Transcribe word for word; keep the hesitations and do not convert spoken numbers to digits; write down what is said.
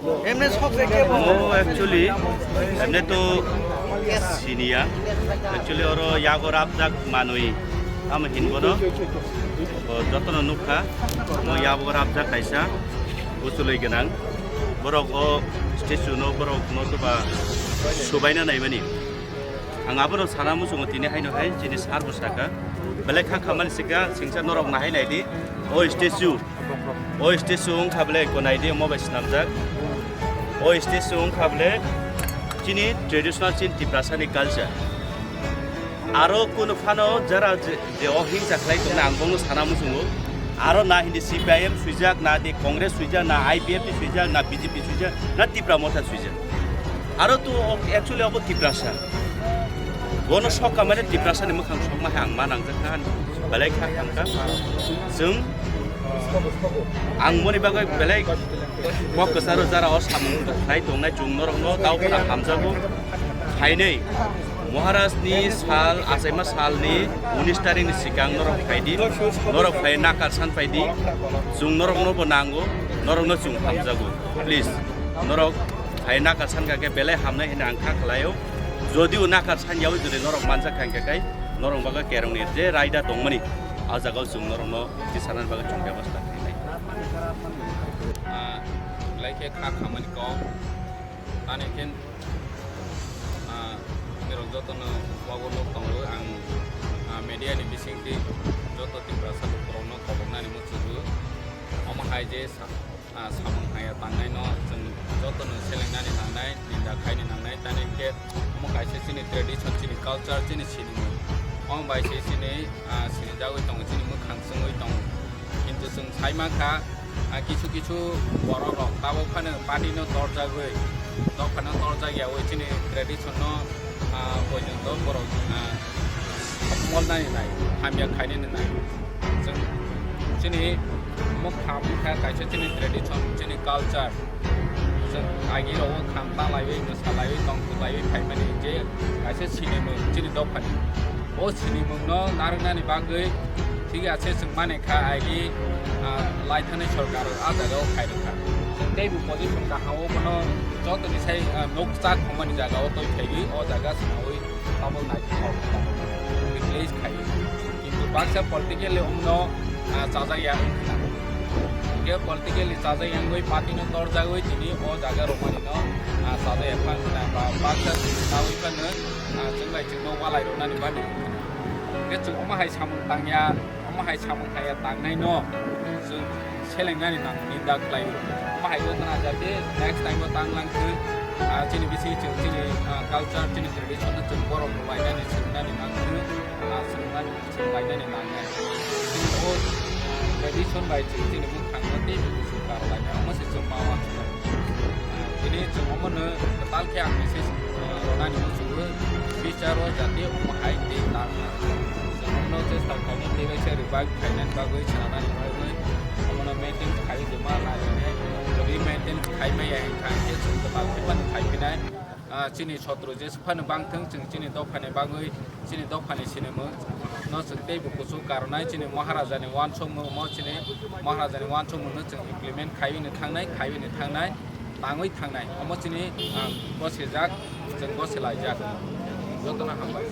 Emne sok se ke bo. Mo actually, emne to siniya. Actually, oro yago rapjak manwi. Tamo hinbono. O, jotono nukha. Mo yago rapjak kaisa. Busulwi gwnang. Borok o statue no, borok no to ba subaina naimani. Ang abono sana muchungo tini haino hai chini sir bo saka. Belai kha khamani sika singsa norok nahai naidi. O statue. O statue wngkha belai ko naidi omo bai swnamjak. O statue wngkha belai chini traditional chini Tiprasa ni culture. Aro kunu phano jara je, je o hingsa khlai tongna ang bono sana muchungo. Aro na hindi C P I M swijak, na di Congress swijak, na I P F T swijak, na B J P swijak, na Tipra Motha swijak. Aro to o-, actually obo Tiprasa. Bono sok kamani Tiprasa ni mwkhang sokma hai ang ma nangjak kha, belai kha kha kha. Chwng ang moni bagwi belai kok kwcharo jara o samung khlai tongnai chwng norokno tao khna hamjago. Phainwi Maharaj ni sal, achaima sal ni unis tarik ni sikang norok phaidi, norok phai nakar san phaidi, chwng norokno bo nango, norokno chwng hamjago. Please, norok hai nakar san kha khe belai hamnai hwnwi ang kha khlaio. Jodi o nakar san yaui jodi norok manjak kha hwnkhe kai norok bagwi kerong ni je raida tongmani, a jagao chwng norokno tisanani bagwi chwng bebostha khlainai. Ah, belai khe kha khamani kok. Tani khe, ah, norok jotono wago nok tongo ang, ah, media ni bisingtwi joto Tiprasa lukurokno koboknani muchungo. Omo hai je sa-, ah, samung haya tangnaino chwng jotono selengnani nangnai, ninda khaini nangnai, tani hwnkhe omo kaisa chini tradition, chini culture, chini sinimung. Omo bai se chini, ah, sinijagwi tongo, chini mwkhang chwngwi tongo. Kintu chwng sai mankha, ah, kisu kisu borok rok tabok phano party no torjagwi, dophano torjak yaui chini tradition no, ah, poijonto borok, ah, molnani nai, hamya khainani nai. Chwng chini mokha mokha kaisa chini tradition, chini culture. Chwng agi rogo kham ta laiwi, mwsa laiwi, tong tu laiwi phaimani je kaisa sinimung chini dophani. O sinimung no narwknani bagwi thik ase chwng mani kha agi, ah, laithani sorkar o ah jaga o khairokha. Chwng teibo position kaham o bono jotoni sai, ah, nok chak thangmani jaga o toi phaiwi o jaga swnamwi tabuk naithok replace khaiwi. Kintu baksa politically omno, ah, chajak ya wngkha. Hingke politically chajak yangwi party no torjagwi tini o jaga romani no, ah, chajak ya phang khna ba baksa nawi phano, ah, chwng bai chwngno walai rwnani bani. Hingke chwng omo hai samung tangya, omo hai samung haiya tangnai no chwng selengnani nang ninda khlai o. Omo hai o khna jate next time o tang lang thung, ah, chini bisi chwng chini, ah, culture chini tradition no chwng borok rwlainani swrwngnani nang thung, ah, swrwngnani. Chwng lainani nangnai. Chini o tradition bai chwng chini mwkhangno teibo kuchuk karlainai, omo se chwng ma uansukha. Tini chwng omono kwtal khe ang message, ah, ronani muchungo, future o jate omo hai tei tang. Chwng omono chesta khainai tei kaisa revive khainani bagwi, swnamnani bagwi, omono maintain khai tongma nainai. Jodi maintain khai maya hwnkha hwnkhe chwng kwtal khe phano khai phinai. Ah, chini sotro jesa phano bangthwng, chwng chini dophani bagwi, chini dophani sinimung no chwng teibo kuchuk karwnai, chini Maharaja ni uansukmung omo, chini Maharaja ni uansukmung no chwng implement khaiwi ni thangnai, khaiwi ni thangnai, tangwi thangnai. Omo chini, ah, gosijak, chwng gosilaijak. Jotono hambai.